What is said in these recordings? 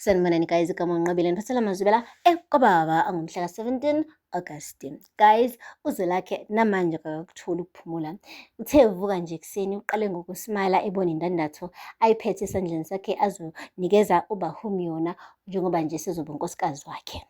Sanibonani guys, igama uNqobile ngiphathela amazwibela ekwababa angomhla ka-17 August. Guys, uZwelakhe namanje akakakutholi ukuphumula. Uthe evuka nje ekuseni uqale ngokusimala ebona indandatho ayiphethe esandleni sakhe azonikeza uBahumi yona njengoba nje sezoba unkosikazi wakhe.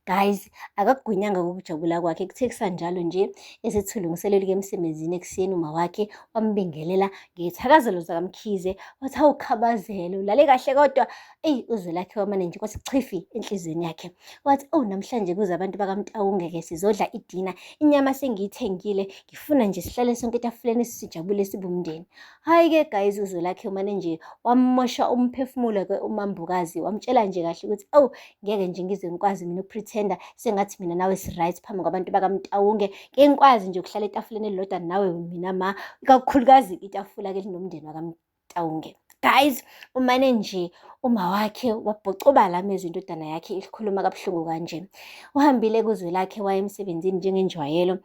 Guys, akakugwinyanga ukujabula kwakhe. Kuthe kusanjalo nje esethi ulungiselela ukuya emsebenzini ekuseni uma wakhe wambingelela ngezithakazelo zakaMkhize wathi awukhabazele ulale kahle kodwa eyi uZwelakhe wamane nje kwathi chifi enhliziyweni yakhe wathi oh namhlanje kuze abantu bakaMtawunge-ke sizodla idina inyama sengiyithengile ngifuna nje sihlale sonke etafuleni sijabule sibumndeni. Hhayi-ke guys uZwelakhe umane nje wammosha umphefumulo-ke uMambukazi wamtshela nje kahle ukuthi awu ngeke nje ngize ngikwazi mina ukupretenda sengathi mina nawe si-right phambi kwabantu bakaMtawunge ngeke ngikwazi nje ukuhlala etafuleni elilodwa nawe mina ma ikakhulukazi itafula-ke linomndeni wakaMtawunge. Guys umane nje uma wakhe wabhocobala amezwi indodana yakhe ikhuluma kabuhlungu kanje. Uhambile kuZwelakhe waya emsebenzini njengenjwayelo.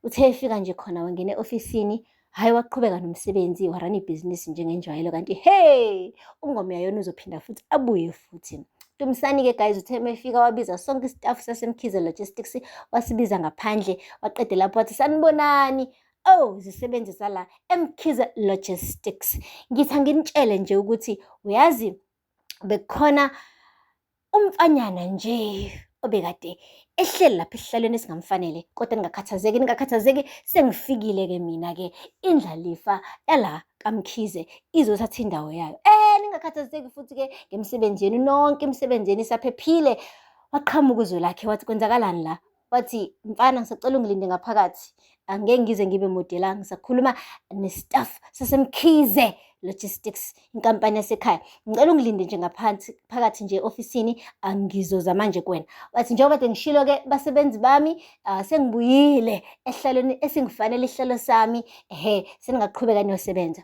Uthe efika nje khona wangena e-ofisini Hhayi waqhubeka nomsebenzi warana ibhizinisi njengenjwayelo kanti hey ungoma yayona uzophinda futhi abuye futhi. Dumisani-ke guys uthe uma efika wabiza sonke isitafu saseMkhize Logistics wasibiza ngaphandle waqede lapho wathi sanibonani oh zisebenzi zala eMkhize Logistics. Ngithi anginitshele nje ukuthi uyazi bekukhona umfanyana nje obekade ehleli lapha esihlalweni esingamfanele kodwa ningakhathazeki ningakhathazeki sengifikile-ke mina-ke indlalifa yala kaMkhize izothatha indawo yayo. Eh ningakhathazeki futhi-ke ngemisebenzi yenu nonke imisebenzi yenu isaphephile. Waqhamuka uZwelakhe wathi kwenzakalani la? Wathi mfana ngisacela ungilinde ngaphakathi angeke ngize ngibe mude la ngisakhuluma nestaff saseMkhize Logistics inkampani yasekhaya ngicela ungilinde nje ngaphansi phakathi nje ofisini angizoza manje kuwena wathi njengoba kade ngishilo ke basebenzi bami uh, sengibuyile ehlalweni esingifanele isihlalo sami ehe seningaqhubeka niyosebenza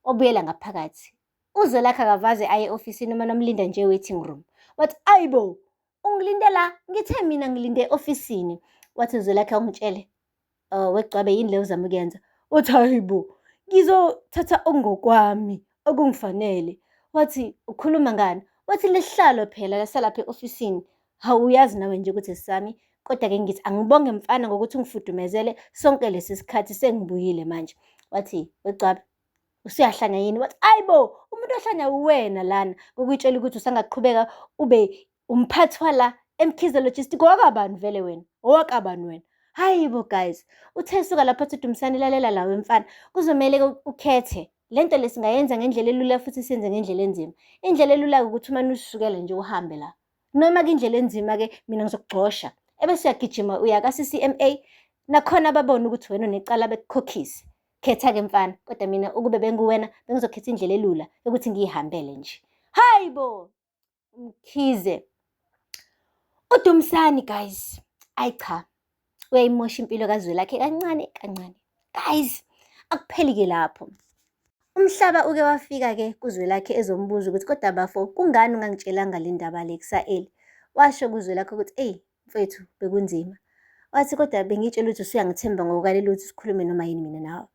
wabuyela ngaphakathi uZwelakhe akavaze aye e-ofisini uma nomlinda nje waiting room wathi ayibo Ungilinde la, ngithe mina ngilinde e-ofisini. Wathi uZwelakhe awungitshele, uh, wegcwabe yini le uzama ukuyenza? Uthi hayi bo, ngizothatha okungokwami, okungifanele. Wathi ukhuluma ngani? Wathi lesihlalo phela lasalapha e-ofisini. Hawu uyazi nawe nje ukuthi esami. Kodwa-ke ngithi angibonge mfana ngokuthi ungifudumezele sonke lesi sikhathi sengibuyile manje. Wathi wegcwabe usuyahlanya yini wathi ayibo umuntu ohlanya uwena lana ngokuyitshela ukuthi usangaqhubeka ube umphathi wala eMkhize Logistic owakabani vele wena owakabani wena hayi bo guys uthe suka lapho athi Dumisani lalela lawe mfana kuzomele ukhethe lento lesingayenza ngendlela elula futhi siyenze ngendlela enzima indlela elula ukuthi umane usukele nje uhambe la noma ke indlela enzima ke mina ngizokugxosha ebese uyagijima uya ka-CCMA nakhona babone ukuthi wena unecala bekukhokhise Khetha-ke mfana, kodwa mina ukube benguwena bengizokhetha indlela elula yokuthi ngiyihambele nje. Hayi bo! Mkhize. UDumsani guys. Ayi cha. Uyayimosha impilo kaZwelakhe kancane kancane. Guys, akupheli-ke lapho. Umhlaba uke wafika-ke kuZwelakhe ezombuza ukuthi kodwa bafo kungani ungangitshelanga le ndaba le kusa-eli? Washo kuZwelakhe ukuthi eyi Mfethu bekunzima. Wathi kodwa bengitshela ukuthi usuyangithemba ngokukalele ukuthi sikhulume noma yini mina nawe.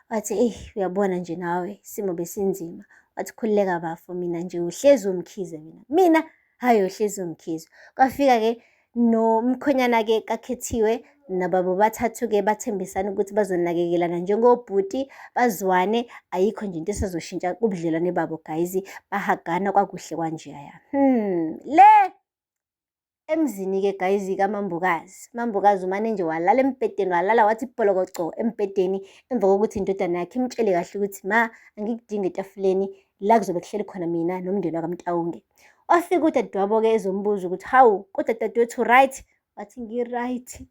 Wathi eyi uyabona nje nawe isimo besinzima. Wathi khululeka bafo mina nje uhlezi umkhize mina. Mina hhayi uhlezi umkhize. Kwafika-ke nomkhonyana-ke kaKhethiwe nababo bathathu-ke bathembisana ukuthi bazonakekelana njengobhuti bazwane ayikho nje into esazoshintsha kubudlelwane babo guys bahagana kwakuhle kwanjeyaya. Le Emzini-ke guys kaMambukazi, uMambukazi umane nje walala embhedeni, walala wathi bholokoco embhedeni emva kokuthi indodana yakhe imtshele kahle ukuthi ma angikudingi etafuleni la kuzobe kuhleli khona mina nomndeni wakaMtawunge. Wafika udadewabo-ke ezombuza ukuthi hawu kodwa dadewethu right? Wathi ngi-right.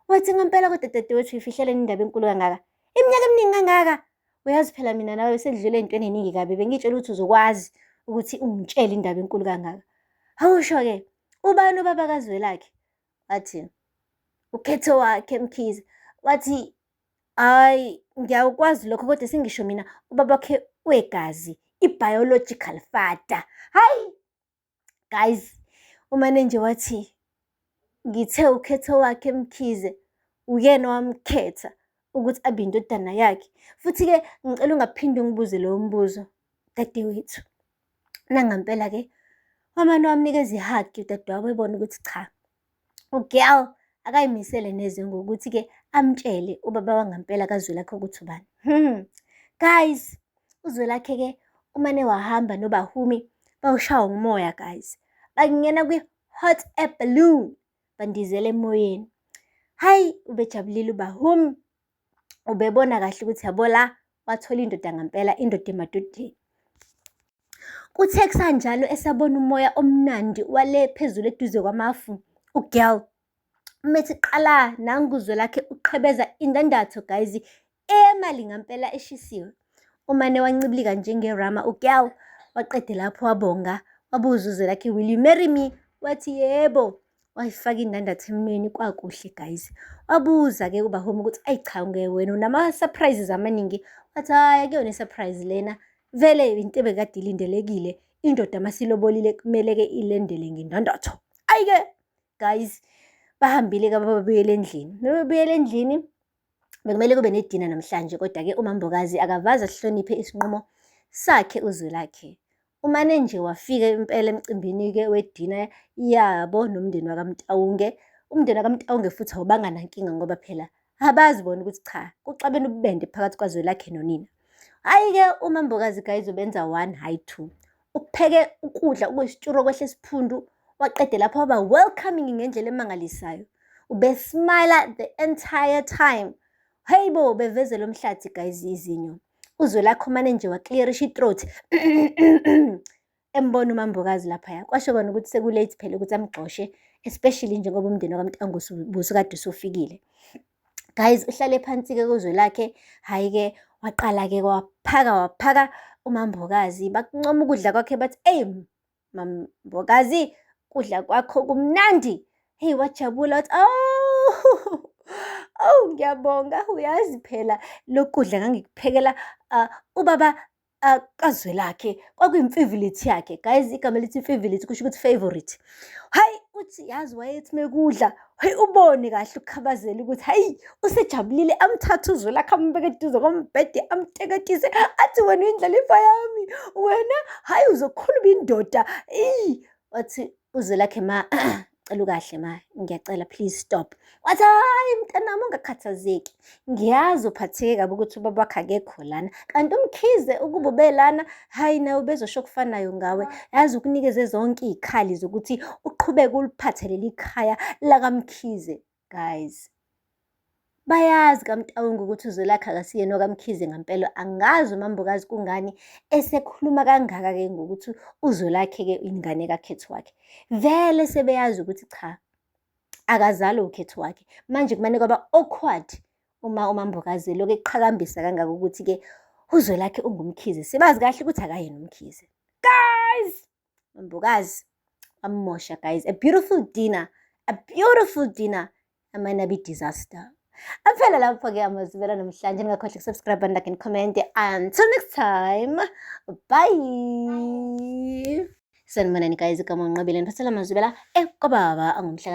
Wathi ngempela kodwa dadewethu uyifihleleni indaba enkulu kangaka? Iminyaka eminingi kangaka? Uyazi phela mina nawe sedlule ey'ntweni ey'ningi kabi, bengiy'tshela ukuthi uzokwazi ukuthi ungitshele indaba enkulu kangaka. Awusho-ke, ubani ubaba kaZwelakhe? Wathi, ukhetho wakhe Mkhize. Wathi, hhayi, ngiyakwazi lokho kodwa sengisho mina ubaba wakhe wegazi, i-biological father. Hhayi! Guys, umane nje wathi ngithe ukhetho wakhe Mkhize uyena owamkhetha ukuthi abe indodana yakhe. Futhi-ke ngicela ungaphinde ungibuze lowo mbuzo dadewethu. Nangampela-ke Wamane wamnikeza i-hug udadewabo ebona ukuthi cha, u-girl akayimisele neze ngokuthi-ke amtshele ubaba wangampela kaZwelakhe ukuthi ubani. Guys, uZwelakhe-ke umane wahamba noBahumi bawushawa umoya guys. Bangena kwi-hot air balloon, bandizela emoyeni. Hhayi, ubejabulile uBahumi, ubebona kahle ukuthi yabo la wathola indoda ngampela, indoda emadodeni. Kuthe kusanjalo esabona umoya omnandi wale phezulu eduze kwamafu, u-girl umethi qala nangu uZwelakhe uqhebeza indandatho guys, eyemali ngampela eshisiwe. Umane wancibilika njengerama u-girl, waqede lapho wabonga, wabuza uZwelakhe, will you marry me? Wathi yebo. Wayifaka indandatho emnweni kwakuhle guys. Wabuza-ke uBahumi ukuthi ayi cha wena unama-surprises amaningi. Wathi hhayi akuyona i-surprise lena, vele into ebekade ilindelekile. Indoda masilobolile kumele-ke ilendele ngendandatho. Ayi-ke guys, bahambile-ke babuyela endlini. Mabebuyela endlini, bekumele kube nedina namhlanje, kodwa-ke uMambokazi akavaze asihloniphe isinqumo sakhe uZwelakhe. Umane nje wafika impela emcimbini-ke wedina yabo nomndeni wakaMtawunge. Umndeni wakaMtawunge futhi awubanga nankinga ngoba phela abazi bona ukuthi cha, kuxabene ububende phakathi kwaZwelakhe nonina. Hhayi-ke uMambokazi guys ubenza one, hhayi two. Upheke ukudla okuyisitshuro kwehle esiphundu, waqede lapho waba welcoming ngendlela emangalisayo. Ube-smile the entire time. Hey bo, bevezela umhlathi guys izinyo. UZwelakhe umane nje wa-clearisha i-throat embona uMambokazi laphaya. Kwasho kona ukuthi seku-late phela ukuthi amgxoshe, especially njengoba umndeni wakaMntango busukade usufikile. Guys, uhlale phansi-ke kuZwelakhe, hhayi-ke waqala-ke waphaka waphaka uMambokazi. Bakuncoma ukudla kwakhe bathi, eyi Mambokazi, kudla kwakho kumnandi. Hey, wajabula wathi, oh, oh ngiyabonga, uyazi phela lokhu kudla ngangikuphekela ubaba kaZwelakhe, kwakuyimfivilithi yakhe. Guys, igama elithi imfivilithi kusho ukuthi favourite. Hhayi, uthi yazi wayethi mekudla, hhayi ubone kahle ukukhabazela ukuthi hhayi usejabulile, amthathe uZwelakhe ambeke eduze kombhede, amteketise, athi wena uyindlalifa yami, wena hhayi uzokhuluma indoda. Eyi, wathi uZwelakhe ma, cela ukahle ma, ngiyacela please stop. Wathi hhayi mntanami ungakhathazeki, ngiyazi uphatheke kabi ukuthi ubaba wakho akekho lana, kanti uMkhize ukuba ube lana, hhayi nawe ubezosho okufanayo ngawe. Yazi ukunikeze zonke iy'khali zokuthi uqhubeke uliphathe leli khaya lakaMkhize. Guys, bayazi kaMtawungu ukuthi uZwelakhe akasiyena okaMkhize ngampela. Angazi uMambokazi kungani esekhuluma kangaka-ke ngokuthi uZwelakhe-ke ingane kakhethu wakhe. Vele sebeyazi ukuthi cha, akazalwa ukhethu wakhe. Manje kumane kwaba awkward uma uMambokazi lokhu eqhakambisa kangaka ukuthi-ke uZwelakhe unguMkhize. Sebazi kahle ukuthi akayena uMkhize. Guys, Mambokazi wamosha guys. A beautiful dinner, a beautiful dinner. Amane abe disaster. Aphela lapho-ke amazwibela namhlanje. Ningakhohlwa uku-subscribe and like and comment. Until next time, bye. Sanibonani guys, igama uNqobile, niphathela amazwibela ekwababa angomhla.